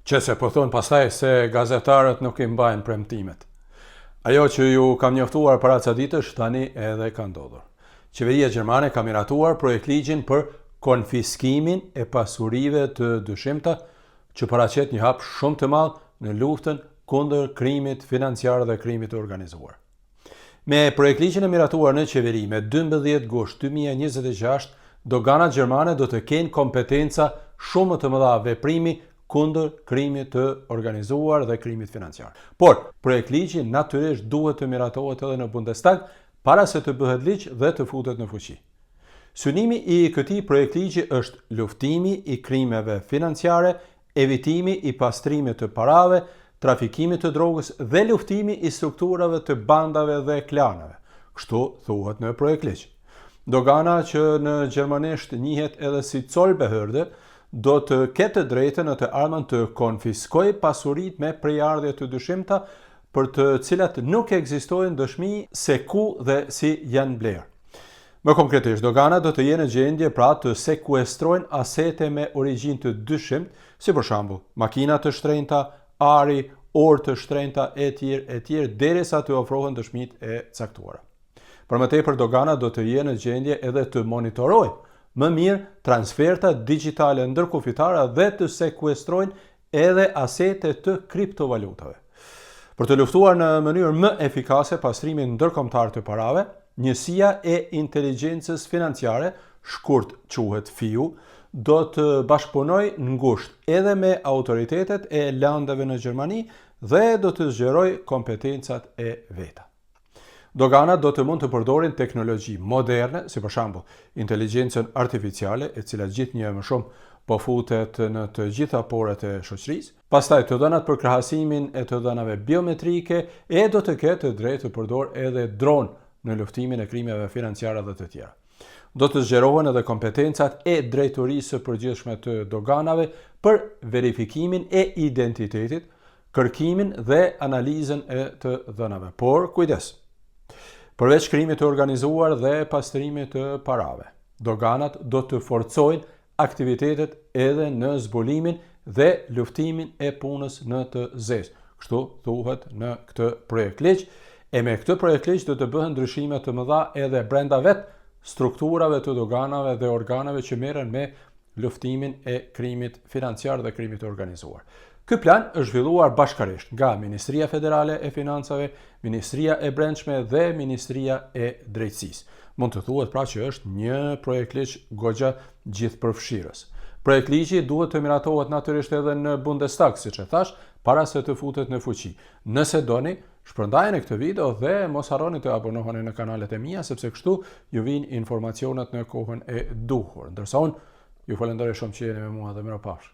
Që se po thonë pastaj se gazetarët nuk i mbajnë premtimet. Ajo që ju kam njoftuar para ca ditësh tani edhe ka ndodhur. Qeveria gjermane ka miratuar projektligjin për konfiskimin e pasurive të dyshimta që paraqet një hap shumë të madh në luftën kundër krimit financiar dhe krimit të organizuar. Me projektligjin e miratuar në qeveri me 12 gusht 2026, doganat gjermane do të kenë kompetenca shumë më të mëdha veprimi kundër krimit të organizuar dhe krimit financiar. Por, projektligji natyrisht duhet të miratohet edhe në Bundestag para se të bëhet ligj dhe të futet në fuqi. Synimi i këtij projektligji është luftimi i krimeve financiare, evitimi i pastrimit të parave, trafikimit të drogës dhe luftimi i strukturave të bandave dhe klaneve. Kështu thuhet në projektligj. Dogana që në gjermanisht njihet edhe si Zollbehörde, do të ketë të drejtën në të ardhmen të konfiskojë pasuritë me prejardhje të dyshimta për të cilat nuk ekzistojnë dëshmi se ku dhe si janë blerë. Më konkretisht, doganat do të jenë në gjendje pra të sekuestrojnë asete me origjinë të dyshimtë, si për shembull, makina të shtrenjta, ari, orë të shtrenjta etj etj derisa të ofrohen dëshmitë e caktuara. Për më tepër, doganat do të jenë në gjendje edhe të monitorojnë më mirë transfertat digjitale ndërkufitare dhe të sekuestrojnë edhe asete të kriptovalutave. Për të luftuar në mënyrë më efikase pastrimin ndërkombëtar të parave, njësia e inteligjencës financiare, shkurt quhet FIU, do të bashkëpunojë ngushtë edhe me autoritetet e landeve në Gjermani dhe do të zgjerojë kompetencat e veta. Doganat do të mund të përdorin teknologji moderne, si për shembull, inteligjencën artificiale, e cila gjithnjë e më shumë po futet në të gjitha poret e shoqërisë, pastaj të dhënat për krahasimin e të dhënave biometrike e do të ketë të drejtë të përdorë edhe dronë në luftimin e krimeve financiare dhe të tjera. Do të zgjerohen edhe kompetencat e Drejtorisë së Përgjithshme të Doganave për verifikimin e identitetit, kërkimin dhe analizën e të dhënave. Por, kujdes! Përveç krimit të organizuar dhe pastrimit të parave, doganat do të forcojnë aktivitetet edhe në zbulimin dhe luftimin e punës në të zezë. Kështu thuhet në këtë projektligj, e me këtë projektligj do të bëhen ndryshime të mëdha edhe brenda vetë strukturave të doganave dhe organeve që merren me luftimin e krimit financiar dhe krimit të organizuar. Ky plan është zhvilluar bashkarisht nga Ministria Federale e Financave, Ministria e Brendshme dhe Ministria e Drejtësisë. Mund të thuhet pra që është një projektligj goxha gjithëpërfshirës. Projektligji duhet të miratohet natyrisht edhe në Bundestag, siç e thashë, para se të futet në fuqi. Nëse doni, shpërndajeni këtë video dhe mos harroni të abonoheni në kanalet e mia, sepse kështu ju vijnë informacionet në kohën e duhur. Ndërsa unë ju falenderoj shumë që jeni me mua dhe mirupafshim.